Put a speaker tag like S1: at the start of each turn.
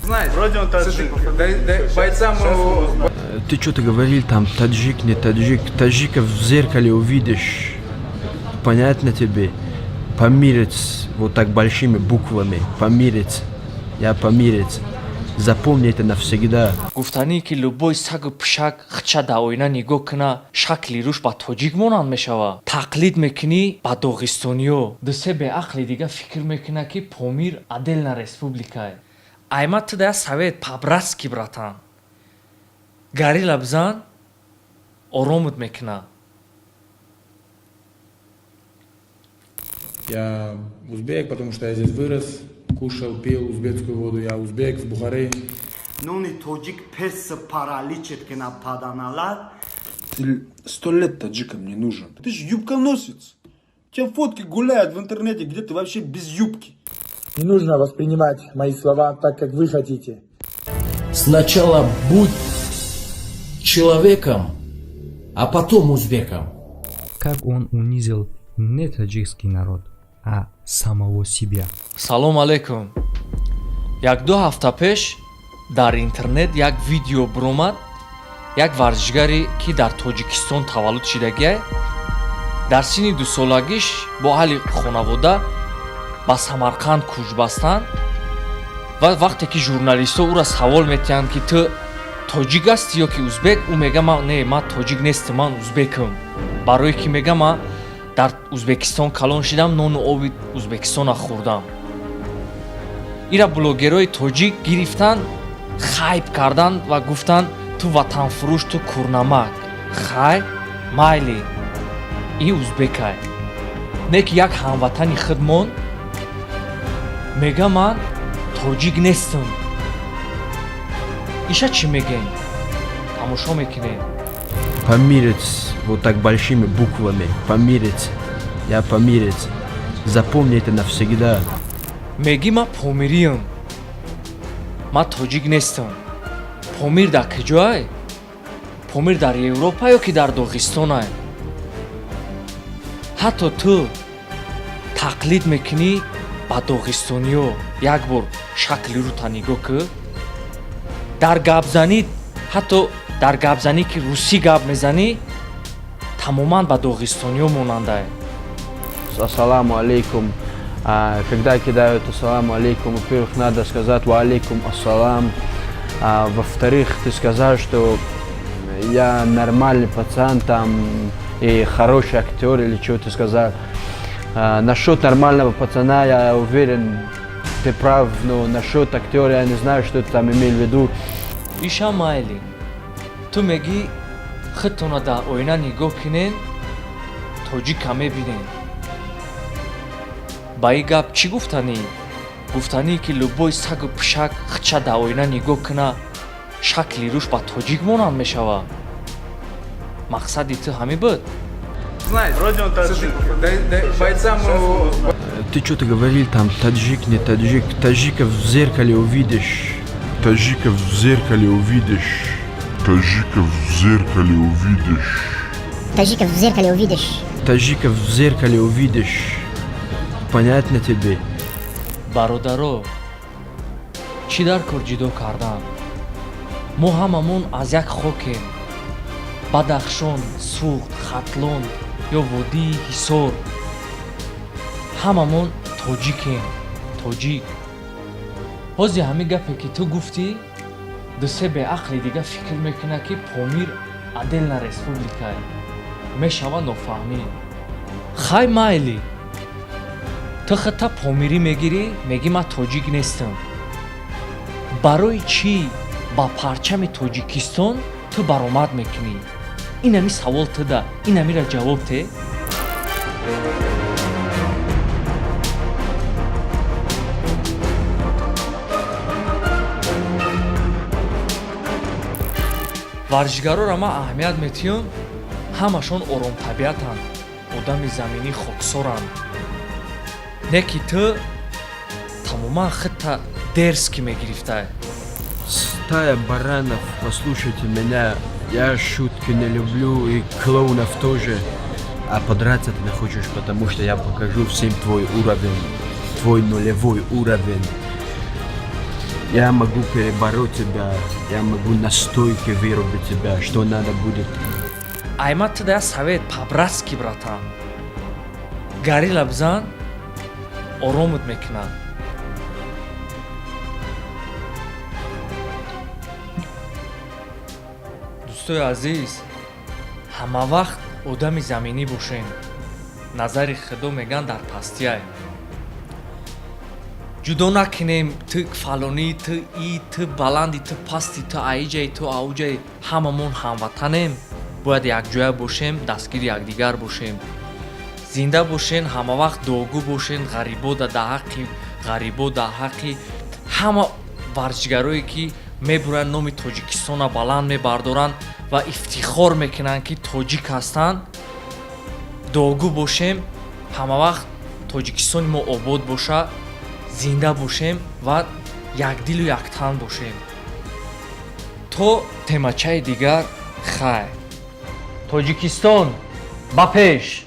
S1: Знаете,
S2: Вроде он таджик.
S1: бойцам...
S3: Ты что-то говорил там, таджик, не таджик. Таджика в зеркале увидишь. Понятно тебе? Помирец, вот так большими буквами. Помирец. Я помирец. Запомни это навсегда.
S4: гуфтанӣ ки любой сагу пишак хча да оина нигоҳ кина шакли рӯш ба тоҷик монанд мешава. Тақлид мекунӣ ба доғистониё. Дусе беақли дига фикр мекуна ки Помир отдельна республикае. Айма ты да совет пабратски братан. Гари лабзан оромут мекуна.
S5: Я узбек, потому что я здесь вырос, кушал, пил узбекскую воду. Я узбек, с Бухары.
S2: Нуни тоджик пес параличит кина паданалат.
S6: Ты 100 лет таджикам не нужен. Ты же юбконосец. У тебя фотки гуляют в интернете, где ты вообще без юбки.
S7: Не нужно воспринимать мои слова так, как вы хотите.
S8: Сначала будь человеком, а потом узбеком.
S9: Как он унизил не таджикский народ, а самого себя.
S4: Салом алейкум. Як-ду ҳафта пеш дар интернет як видео буромад. Як варзишгаре ки дар Тоҷикистон таваллуд шидагиай дар синни 2 солагиш бо аҳли хонавода ба Самарқанд кӯч бастанд ва вақте ки журналистҳо ӯро савол метиҳанд ки ту тоҷик ҳасти ё ки узбек, ӯ мега не, ман тоҷик нестам, ман узбекам. Барое ки мега ман дар Узбекистон калон шидам, нону оби Узбекистона хӯрдам. Ира блогерои тоҷик гирифтанд, хайп карданд ва гуфтанд ту ватанфурӯш, ту курнамак. Хай, майли, и узбекай. Не ки як ҳамватани худ мон мега ман тоҷик нестам. Иша чӣ мегӯем? Тамошо мекунем.
S3: Помирец, вот так большими буквами. Помирец. Я помирец. Запомни это навсегда.
S4: Меги ма помириям. Ма тоҷик нестам. Помир дар куҷоай? Помир дар Европа ё ки дар Доғистонай? Ҳатто ту тақлид мекунӣ ба доғистониё. Як бор шакли рӯта нигоҳ кӯ. Дар гапзанӣ, ҳатто дар гапзанӣ ки русӣ гап мезанӣ, тамоман ба доғистониё монандай.
S3: Ассаламу алейкум. Когда кидают ассаламу алейкум, во-первых, надо сказать ва алейкум ассалам. Во-вторых, ты сказал, что я нормальный пацан там и хороший актер, или что ты сказал. Насчет нормального пацана, я уверен, ты прав, но насчет актера я не знаю, что ты там имел в виду.
S4: Иша майли. Ту меги худтона дар оина нигоҳ кунен, тоҷика мебинен. Ба ин гап чӣ гуфтанӣ? Гуфтанӣ ки любой сагу пишак хча дар оина нигоҳ куна шакли рӯш ба тоҷик монанд мешава. Мақсади ту ҳамин буд?
S1: Знаете,
S2: Вроде он таджик.
S1: бойцам...
S3: Ты что-то говорил там, таджик, не таджик. Таджика в зеркале увидишь.
S10: Таджика в зеркале увидишь. Таджика в зеркале увидишь.
S11: Таджика в зеркале увидишь.
S3: Таджика в зеркале увидишь. Понятно тебе?
S4: бародаро, чӣ дар кор ҷудо кардам? Мо ҳамамон аз як хокем. Бадахшон, Суғд, Хатлон ё водии Ҳисор. Ҳамамон тоҷикем, тоҷик. ҳози ҳамин гапе ки ту гуфтӣ, дусе беақли дига фикр мекуна ки Помир отдельна республикае. Мешава нофаҳмӣ. Хай майли. Ту худта помирӣ мегирӣ, мегӣ ман тоҷик нестам. Барои чӣ ба парчами Тоҷикистон ту баромад мекунӣ? Инами савол ту да, инамира ҷавоб те? варзишгароро ман аҳамият метиҳам, ҳамашон оромтабиатанд, одами заминӣ хоксоранд. Не ки ту тамоман худта дерзки мегирифтай.
S3: Стая баранов, послушайте меня, я шутки не люблю и клоунов тоже. А подраться ты не хочешь, потому что я покажу всем твой уровень, твой нулевой уровень. Я могу перебороть тебя, я могу настойки вырубить тебя, что надо будет.
S4: Аймат да совет пабраски, братан. Гари лабзан, оромут мекунад. дӯстои азиз, ҳама вақт одами заминӣ бошем. Назари худо меган дар пастияй. ҷудо накунем ту фалонӣ, ту и, ту баланди, ту пасти, ту аиҷаи, ту ауҷаи, ҳамамон ҳамватанем. Бояд якҷоя бошем, дастгири якдигар бошем. Зинда бошен, ҳама вақт дуогӯ бошен, ғарибо дар ҳаққи ҳама варзишгарое ки мебуранд номи Тоҷикистона баланд мебардоранд ва ифтихор мекунанд ки тоҷик ҳастанд. Дуогӯ бошем, ҳама вақт Тоҷикистони мо обод боша, зинда бошем ва якдилу яктан бошем. То темачаи дигар, хайр. Тоҷикистон ба пеш!